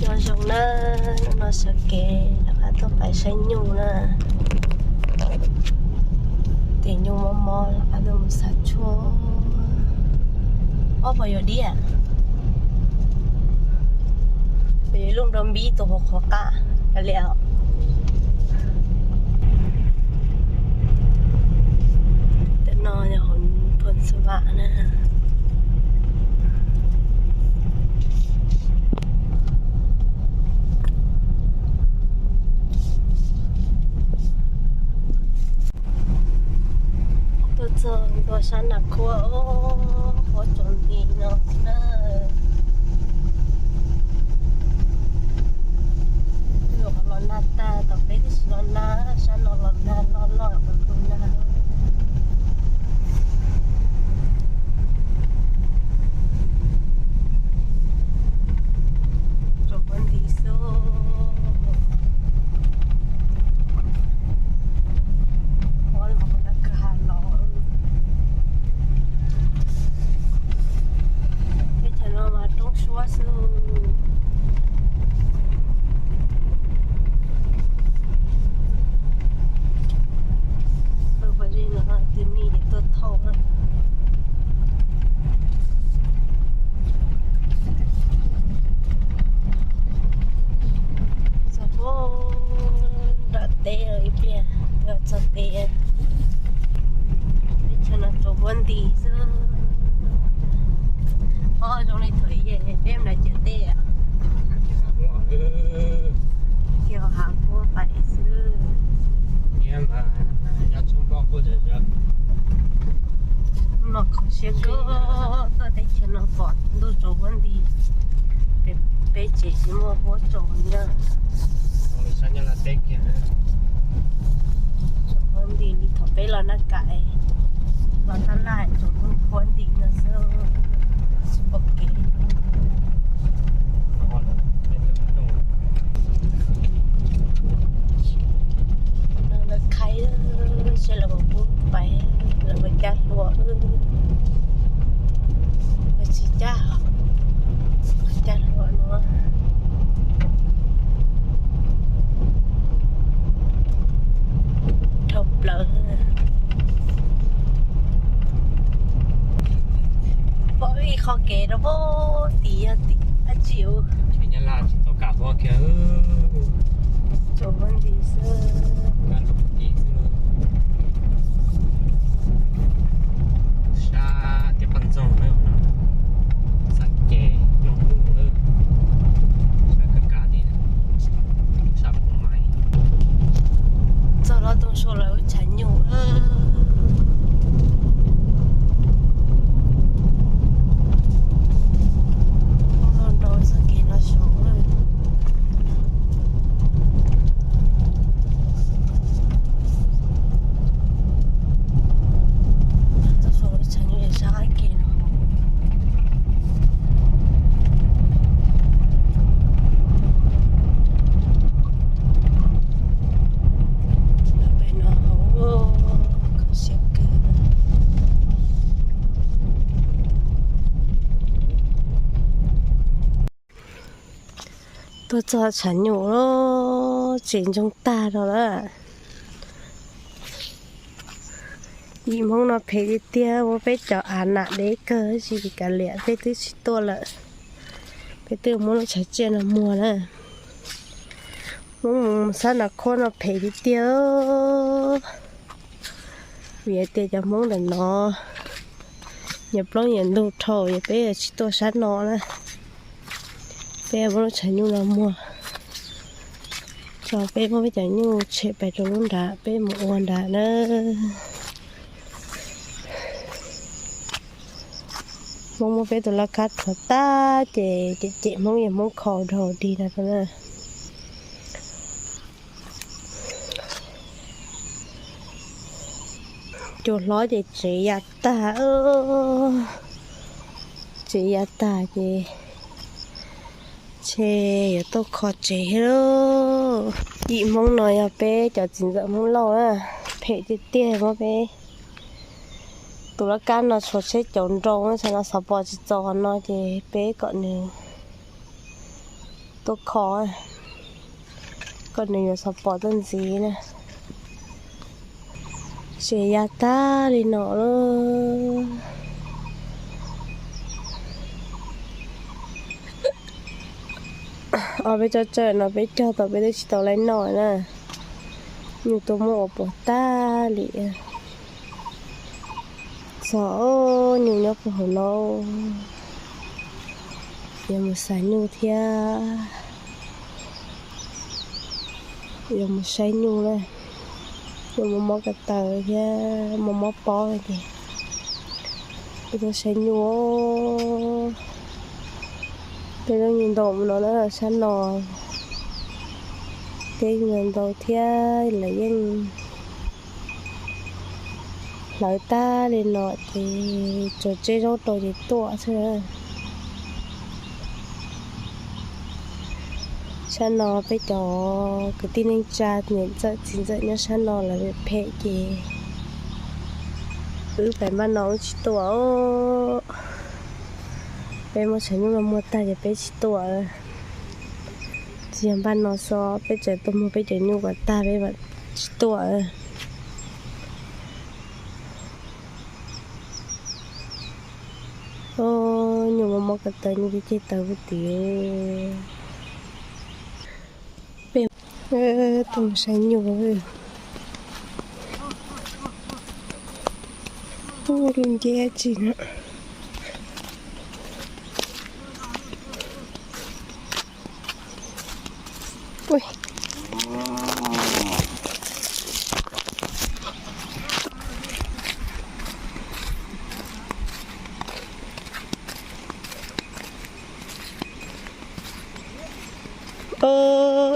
Nyob zoo na, hnub no sawv kev rov qab tuaj pais saib nyuj na. Tim nyuj mob mob rov qab tuaj mus xa tshuaj. Ob, puas yuav diam? Puas yuav ib lub nrau npib tus hauv qhov qab kav liam? Tam no yog hauv Phoo Xas Vam na. Tuaj txog ntua sab Nas Khuab, huab tsaus nti no na. Twb yuav los nag tag, tom peb twb tsis los nag, sab no los nag loj loj, tus nag. Tsaus huab nti xwb. Huab los nag kawg ha los. Teb chaws no mas roob suab xwb. Pog zej no tus ni es tuaj thauj na. Txog puag nram teb ib pliag, txog teb. Teb chaws no tsaus huab nti xwb. Ob, zoo li thaum ub peb nram ciam teb, kiag hav puab pais xwb. Noj qhov siab kawg, tuaj teb chaws no pom ntuj tsaus huab nti, peb tsev tsis muaj huab tsaus na. Tsaus huab nti li thaum peb los Naj Kam, los Tab Laj tsaus huab nti no xwb, tsis pom kev. No lawv khaib, seb lawv puas pub pais, lawv puas cab hlua, lawv tsis cab, cab hlua no. Dhau plaws. Pom ib qho kev rau pem tim, yog tim dab tsi? Tsis tau kam huab kiag, tsaus huab nti xwb. Sab tiaj poj ntxoog na, sab ces nplooj ub na, sab kawg kav li, sab pum mais. Txog Loj Tooj Suav lawv lub tshav nyuj. Loj nrau txoj kev no saud. Txog saum lub tshav nyuj es sab qab ke no. Pem no hauv kho siab kawg. Tuaj txog tshav nyuj lawm, tsev ntsoog tag rau lawm. Yim Hmoob no phem tiag tiag, muab peb cov av nam deb kawg, tsis kav liam, peb twb tsis tuaj lawm. Peb twb muab lub tshav tsiaj no muag na. Hmoob mus sab Nas Khuab no phem tiag tiag. Vim hais tias cov Hmoob ntawm no nyias plaub nyias ntug dhau, yog peb tsis tuaj sab no na. Peb muab lub tshav nyuj no muag, tso peb muab peb cov nyuj tshem pais rau lub nrad, peb mus ua nrad na. Hmoob muab peb tus laj kab rhuav tag ces cem cem Hmoob, yog Hmoob kho dhau dig no rau na. Cua hlob ces tsev ya tag, tsev ya tag ces ntshe yuav tuaj kho tsev thiab lauj. Yim Hmoob no yog peb cov txiv ntxawm Hmoob Lauj na, phem tiag tiag, muab peb tus laj kab no tshuav tsheb caum nroo, tsam no xov pos tsis txaus no ces peb kom nws Tuaj kho, koj nws yuav xav pom tuaj ntxiv na. Tsev ya tag li no lawm. Ob peb tsob tsawb no peb cog tau peb twb tsis tau laib noj na. Nyuj tuaj muab ua puas tag li. Txog nyuj nyob puag hauv no. Yuav mus xav nyuj thiab. Yuav mus saib nyuj na. Yuav mus mob ko taw thiab mus mob pob ces tuaj saib nyuj. Tej zoo nyuj ntau no na, sab no tej zoo ntau thiab lawv yeej hlawv tag li no ces tsuas tseb zaub rau ces tuaj xwb. Sab no peb cov kwv tij neej tsa niam ntxawm txiv ntxawm nyob sab no lawv phem ces wb pem npaj no wb tsis tuaj. Peb muab tshav nyuj no muag tag ces peb tsis tuaj. Tsis yog npaj no xwb, peb tseem tuaj muag peb cov nyuj kom tag peb mam tsis tuaj. Nyuj mob mob ko taw, nyuj ceg ceg taw puag tid. Peb tuaj mus saib nyuj. Lub nceb tsis na.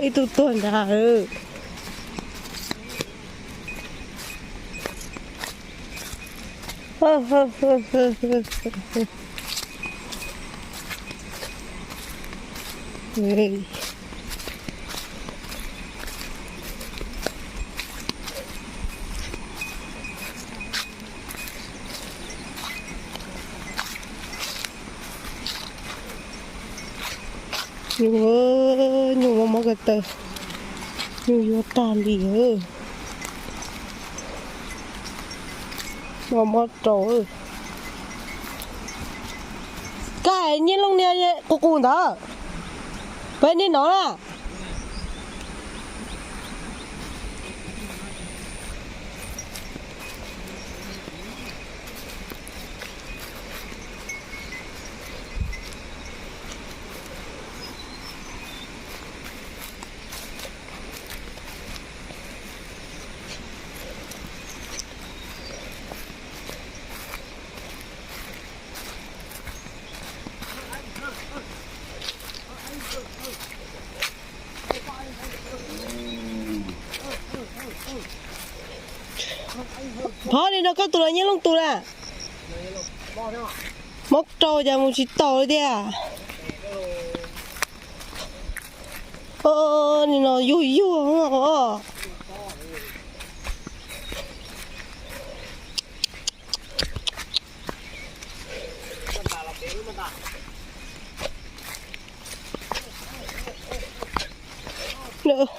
Ib tug tuag ntag. Nyuj, nyuj mob mob ko taw, nyuj yuav tag li. Mob mob rau. Koj hais Nyiaj Looj niag qus qus ntawd, peb niaj no na. Phov li no koj tus los Nyiaj Looj tus na. Mob rau cas mus tsis taus li tiag. Nim no yuag yuag os.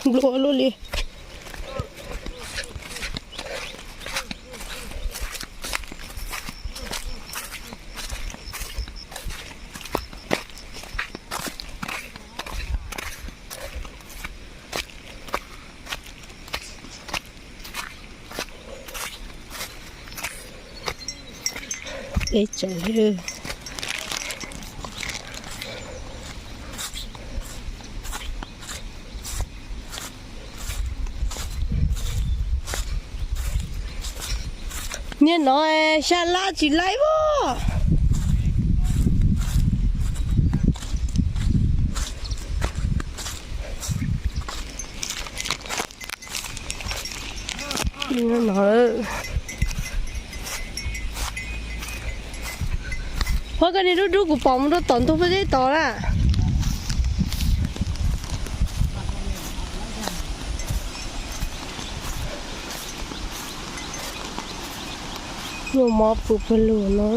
Nplua luaj li. Deb tsawv. Niaj no xya lab tsis laib as. Phob, koj niag dub dub kuv pom mus rau tom ntug peb teb tod na. Nyuj mob pw pawg lug no.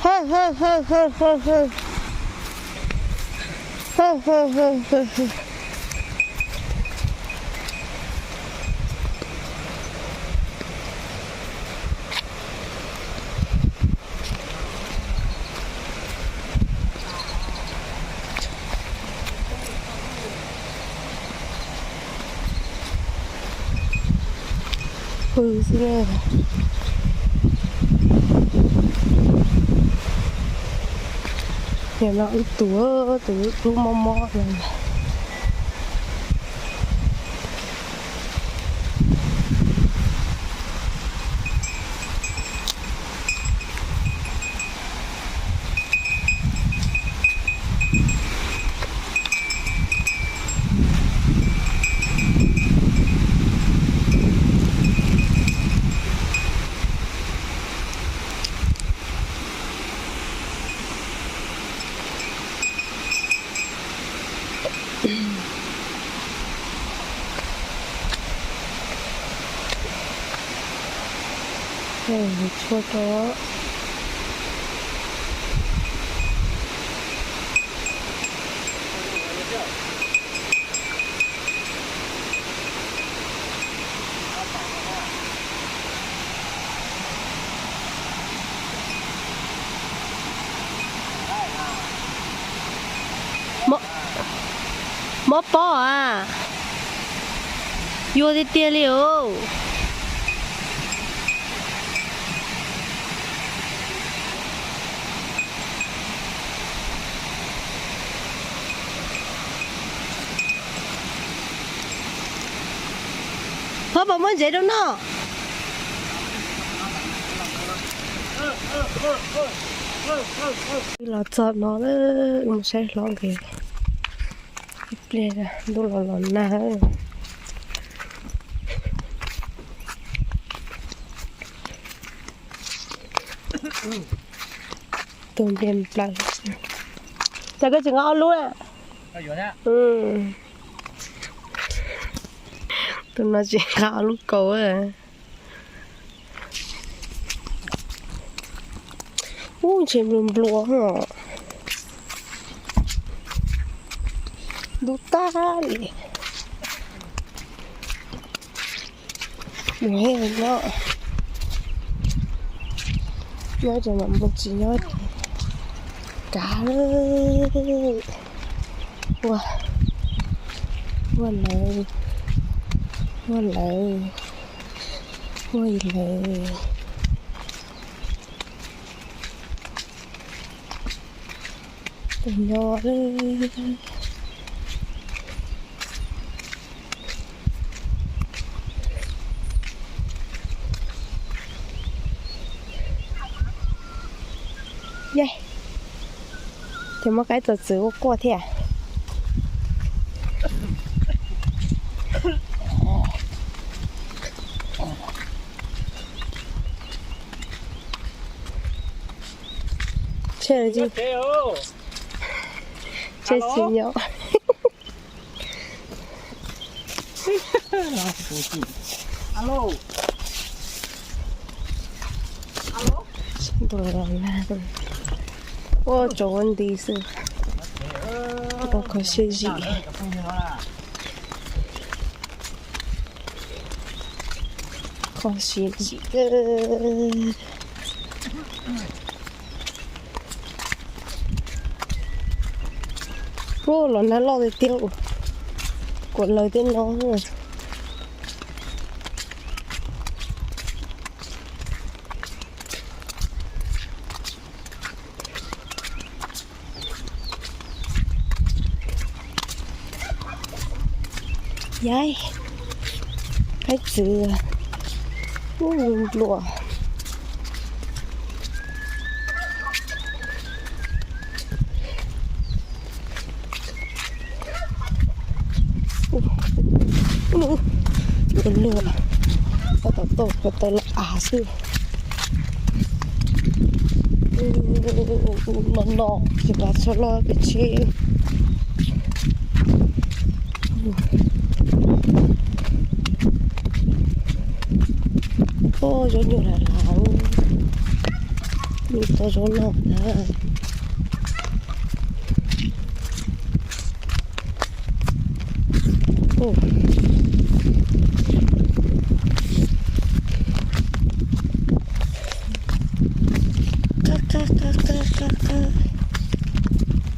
Hawj hawj hawj hawj hawj hawj. Pw xwb na. Nim no ib tug, tus dub mob mob no. Tshuaj rau. Mob pob a, yuag tiag tiag li os. Hlob, puas muaj ntsev rau noj? Los txog no, mus saib hlob nkawd ib pliag, ntuj los los nag. Tus npe nplaws. Cas koj tsis nqa ob lub na? Tus no tsis nqa ob lub kaus. Ub, ntshe nplua nplua os. Ntub tag li. Mus nyob, nyob ces mam mus, tsis nyob ces kav. Ua, ua lawv, ua lawv, ua lawv. Tus nyob. Ces muaj qaib txawv txwv quaj quaj thiab. Tshe tsis nyob. Ua tsaus nti xwb. Tau kho siab zim. Kho siab zim. Ua los nag loj tiag tiag, kuam lawv tej no. Yaib, qaib txwv, ub, nplua. Ua luag, koj tau tau koj tau lawm av xwb. No no ces mas txhob loj pes tsawg. Ua zaub nyuam lam lam, nws tau zaub no ntag. Qab qab qab qab qab qab.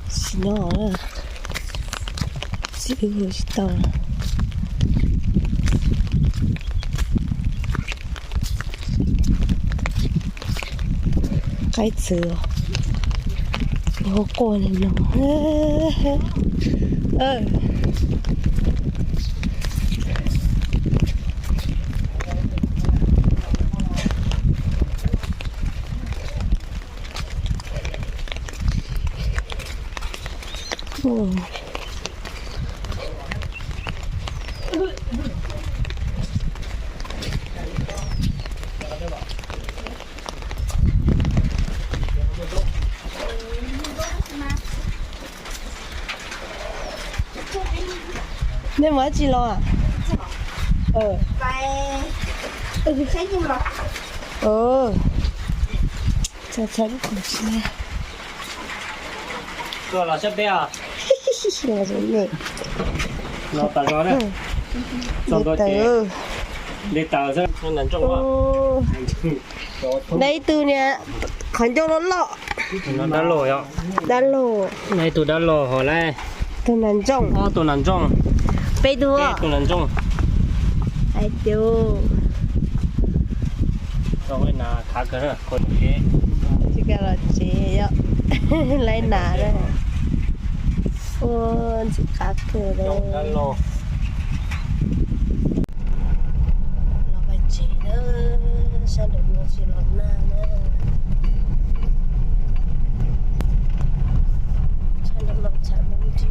Tsis nyob, tsis hu tsis tau. Qaib txwv, ho quaj li no. Nej mus dab tsi los? Tuaj los sab peb os. Li ntawd. Nag ib tug niag qhov ncauj loj loj. Dab laug yom. Dab laug. Nag ib tug dab laug hos lawm. Tus nas ntsooj. Ob tug nas ntsooj. Peb tug. Peb tug nas ntsooj. Hais tias tsis kam los tsev yom, laib nas na. Ua ntxim qab kawg li. Los pais tsev na, sab nraum no tsis los nag na. Sab nraum no tshav ntuj nti.